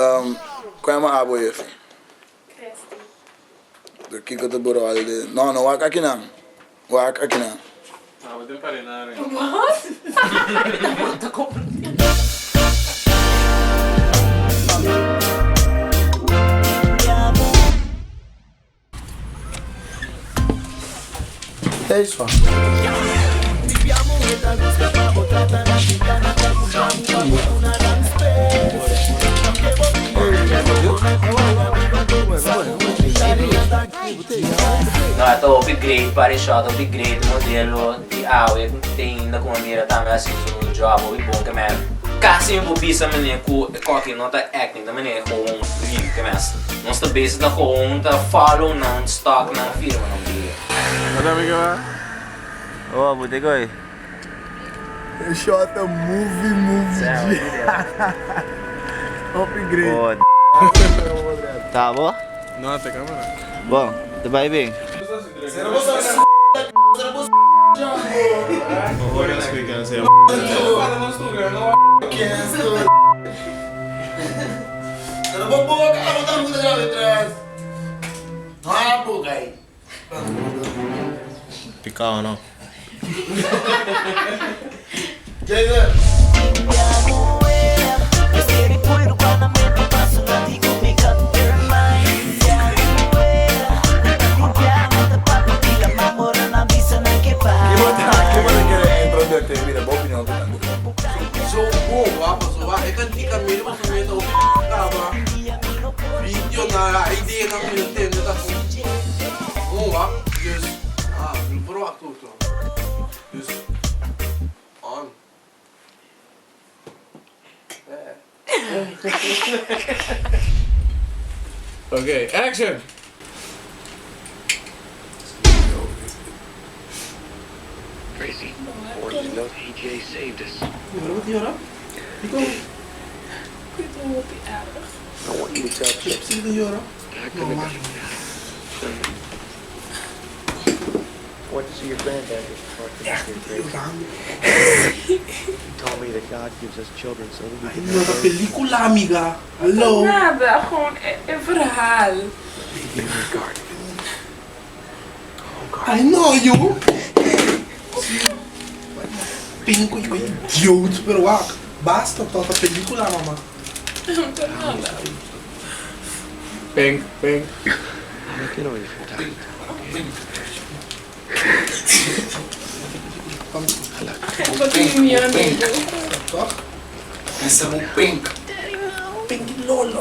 Kon yama abo Efi? Christy. Pero kiko ta bo ròl den? No, no wak akinan. Wak akinan. Abo den parenario. Wat? Ta komprondé. Eso. No, e ta hopi great pa di shot, hopi great modelo di awe tin ainda ku mi mira tambe hasi su job hopi bon ke men kasi mi por bisa mene ku e koki no ta acting ta mene gewoon real ke mes nos ta bezig ta gewoon ta follow nan stalk nan firma nan bia. Oh, bo te koy. E shot ta movie movie G. Hopi great. Oh, Ta bo? No, te camera. Bon, te bai bien. Picao no. Okay, action! Pelicula amiga, hallo. Nada, gewoon e verhaal. I know you. Pinko idioot, pero wak, basta toch ta pelicula mama. Nada. Pink, pink. Wat is mi amigo? Toch? Esa mo pink. Pinky lolo.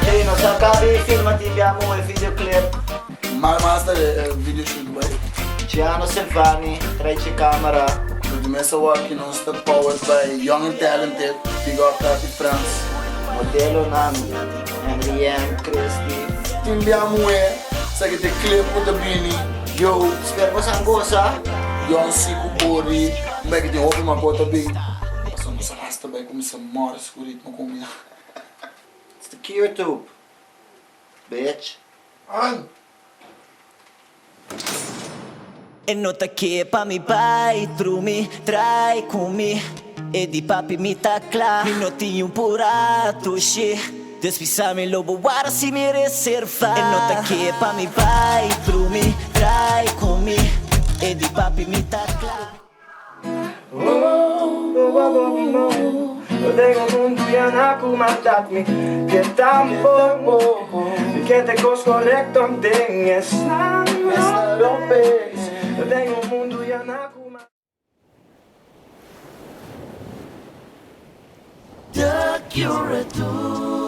Hey, nos a caba e filma tin bia moe videoclip. Mal master e video shoot bai. Giano Silvani, trae che camera. Di mesa waki nos ta powered by Young and Talented, Big Up Tati France. Modelo nan Henry Christy. Tin bia moe, sa ki te clip ku ta bini. Yo, Spero boso a goza. Yon si ku bori, mbay ki tin hopi makota bin. Paso nos rasta bai kumisa morris ku ritmo kumbina. It's the YouTube, bitch. An. E no ta ke pa mi bai drumi, trai ku mi. E di papi mi ta kla, mi no tin un pura tushi. Dus bisa mi lo bo wara si mi reserva. E no ta ke pa mi bai drumi, trai ku mi. E di papi mi ta kla. The Curator.